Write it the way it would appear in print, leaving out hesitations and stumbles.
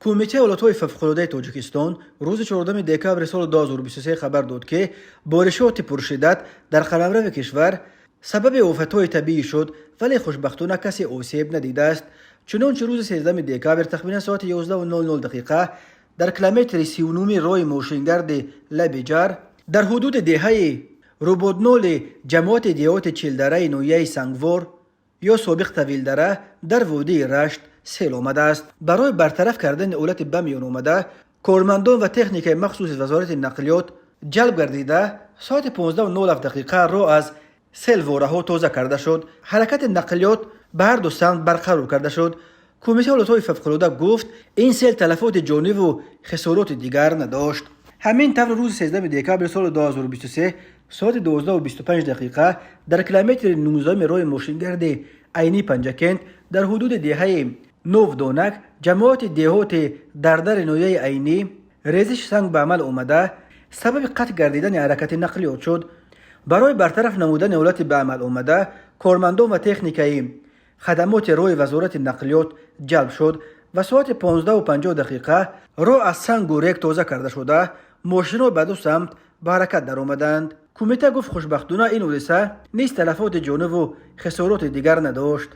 Кумитаи ҳолатҳои фавқулодаи Тоҷикистон рӯзи 14 декабри соли 2023 хабар дод, ки боришоти пуршиддат дар қаламрави кишвар сабаби офатҳои табиӣ шуд, вале хушбахтона касе осеб надидааст. Чунончи, рӯзи 13 декабр тахминан соати 11:00 дақиқа дар километри 39-уми роҳи мошингарди Лаби Ҷар дар ҳудуди деҳаи Рӯботноли ҷамоати деҳоти Чилдараи ноҳияи Сангвор ё собиқ Тавилдара дар водии Рашт сел омадааст. Барои бартараф кардани ҳолати ба миён омада кормандон ва техникаи махсуси Вазорати нақлиёт ҷалб гардида, соати 15:07 дақиқа роҳ аз селвораҳо тоза карда шуд, ҳаракати нақлиёт ба ҳарду самт барқарор карда шуд. Кумитаи ҳолатҳои фавқулода гуфт, ин сел талафоти ҷониву хисороти дигар надошт. Ҳамин тавр, рӯзи 13 декабри соли 2023 соати 12:25 дақиқа дар километри 19-уми роҳи мошингарди Айни Панҷакент дар ҳудуди деҳаи Новдонак ҷамоати деҳоти Дардари ноҳияи Айнӣ резиши санг ба амал омада, сабаби қатъ гардидани ҳаракати нақлиёт шуд. Барои бартараф намудани ҳолати ба амал омада кормандон ва техникаи хадамоти роҳи Вазорати нақлиёт ҷалб шуд ва соати 15:50 дақиқа роҳ аз сангу рег тоза карда шуда, мошинҳо ба ду самт ба ҳаракат даромаданд. Кумита гуфт, хушбахтона ин ҳодиса низ талафоти ҷониву хисороти дигар надошт.